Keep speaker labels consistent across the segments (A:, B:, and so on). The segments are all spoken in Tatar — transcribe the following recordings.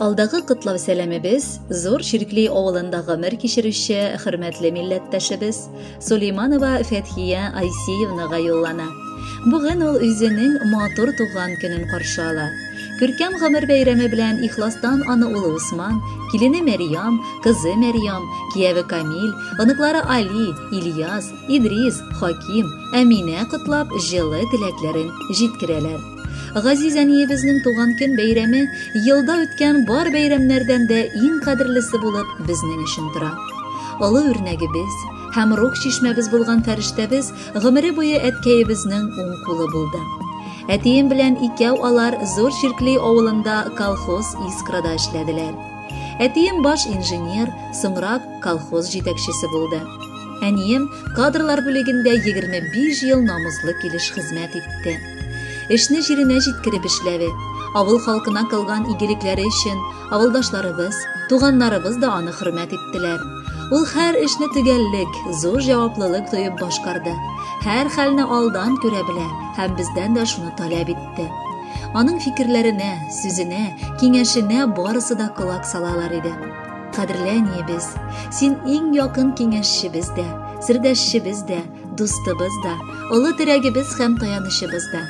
A: Алдагы котлау сәламебез Зур Чиркли авылында гомер кичерүче хөрмәтле милләттәшебез Сулейманова Фәтхия Айсиевнага юллана. Бүген ул үзенең матур туган көнен каршы ала. Күркәм гомер бәйрәме белән ихластан аны улы Усман, килене Мәрьям, кызы Мәрьям, кияве Камил, оныклары Али, Ильяс, Идрис, Хаким, Әминә котлап җылы теләкләрен җиткерәләр. Газиз әниебезнең туган көн бәйрәме елда үткән бар бәйрәмнәрдән дә иң кадерлесе булып безнең өчен тора. Олы үрнәгебез һәм рух чишмәбез булган фәрештәбез гомере буе әткәебезнең уң кулы булды. Әтием белән икәү алар Зур Чиркли авылында колхоз Искрада эшләделәр. Әтием баш инженер, соңрак колхоз җитәкчесе булды. Әнием кадрлар бүлегендә 25 ел намуслы килеш хезмәт итте. Эшне җиренә җиткереп эшләве, авыл халкына кылган игелекләре өчен авылдашларыбыз, туганнарыбыз да аны хөрмәт иттеләр. Ул һәр эшне төгәллек, зур җаваплылык тоеп башкарды. Һәр хәлне алдан күрә белә һәм бездән дә шуны таләп итте. Аның фикерләренә, сүзенә, киңәшенә барысы да колак салалар иде. Кадерле әниебез, син иң якын киңәшчебез дә, сердәшчебез дә, дустыбыз да, олы терәгебез һәм таянычыбыз да.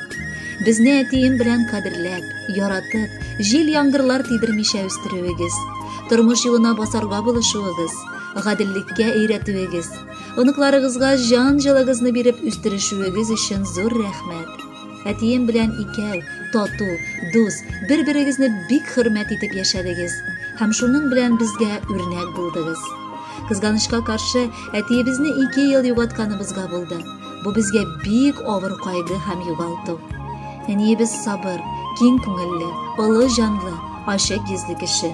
A: Безне әтием белән кадерләп, яратып, җил-яңгырлар тидермичә үстерүегез, тормыш юлына басарга булышуыгыз, гаделлеккә өйрәтүегез, оныкларыгызга җан җылыгызны биреп үстерешүегез өчен зур рәхмәт. Әтием белән икәү, тату, дус, бер-берегезне бик хөрмәт итеп яшәдегез һәм шуның белән безгә үрнәк булдыгыз. Кызганычка каршы, әтиебезне 2 ел югалтканыбызга булды. Бу безгә бик авыр кайгы һәм югалту. Әниебез сабыр, киң күңелле, олы җанлы, ачык йөзле кеше.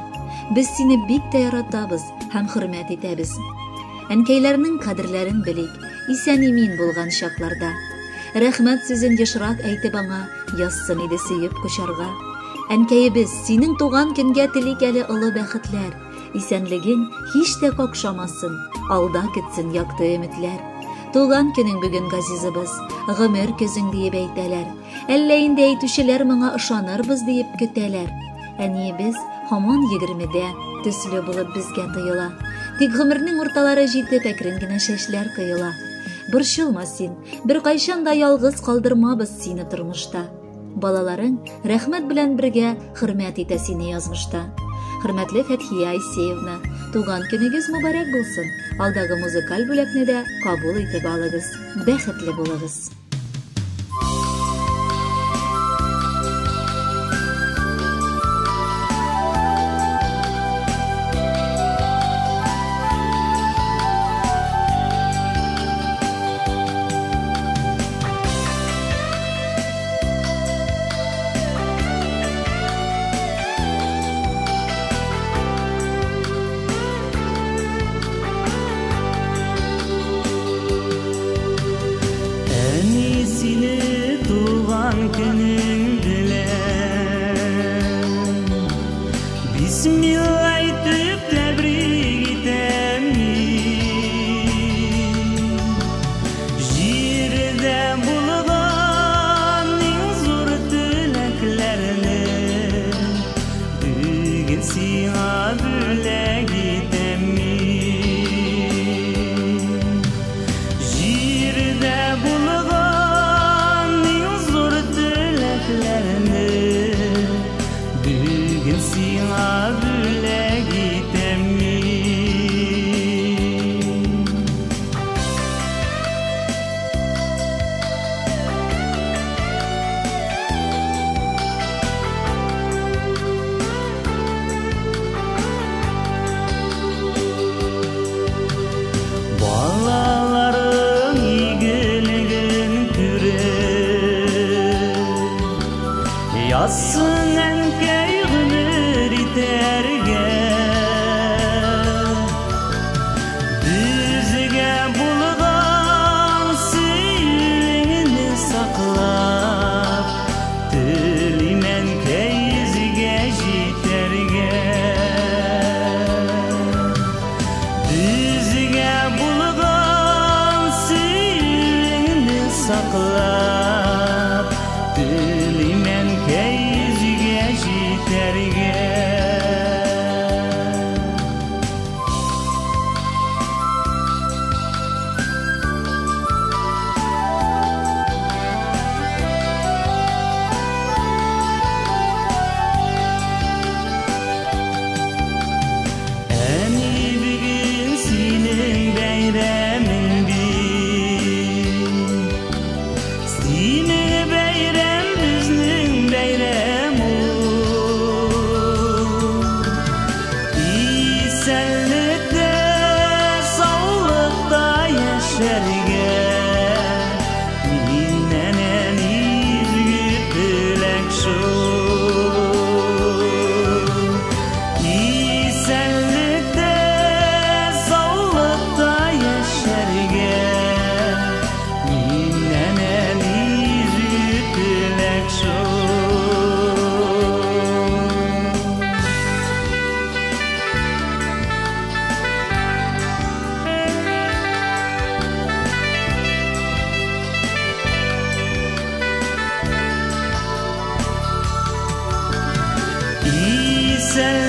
A: Без сине бик тә яратабыз һәм хөрмәт итәбез. Әнкәйләрнең кадерләрен белик, исән-имин булган чакларда. Рәхмәт сүзен ешрак әйтеп аңа, язсын иде сөеп кочарга. Әнкәебез, синең туган көнгә телик әле олы бәхетләр. Исәнлегең һич тә какшамасын, алда көтсен якты өметләр. Туган көнең бүген, газизыбыз, гомер көзең диеп әйтәләр. Әллә инде әйтүчеләр моңа ышанырбыз диеп көтәләр. Әниебез һаман егермедә төсле булып безгә тоела. Тик гомернең урталары җитеп әкрен генә чәчләр коела. Борчылма син, беркайчан да ялгыз калдырмабыз сине тормышта. Балаларың рәхмәт белән бергә хөрмәт итә сине язмышта. Хөрмәтле Фәтхия Айсеевна, туган көнегез мөбарәк булсын. Алдагы музыкаль бүләкне дә кабул итеп алыгыз. Бәхетле булыгыз.
B: Әни сине туган көнең белән Бисмилла әйтеп тәбрик итәм мин. Җирдә булган иң зур теләкләрне бүген сиңа бүләк итәм мин. Җирдә булган иң зур теләкләрне бүген сиңа бүләк итәм мин. Балаларың игелеген күреп, язсын әнкәй гомер итәргә. Безгә булган сөюеңне саклап, телим әнкәй йөзгә җитәргә. Безгә булган сөюеңне саклап, телим әнкәй йөзгә җитәргә. Гүзәл.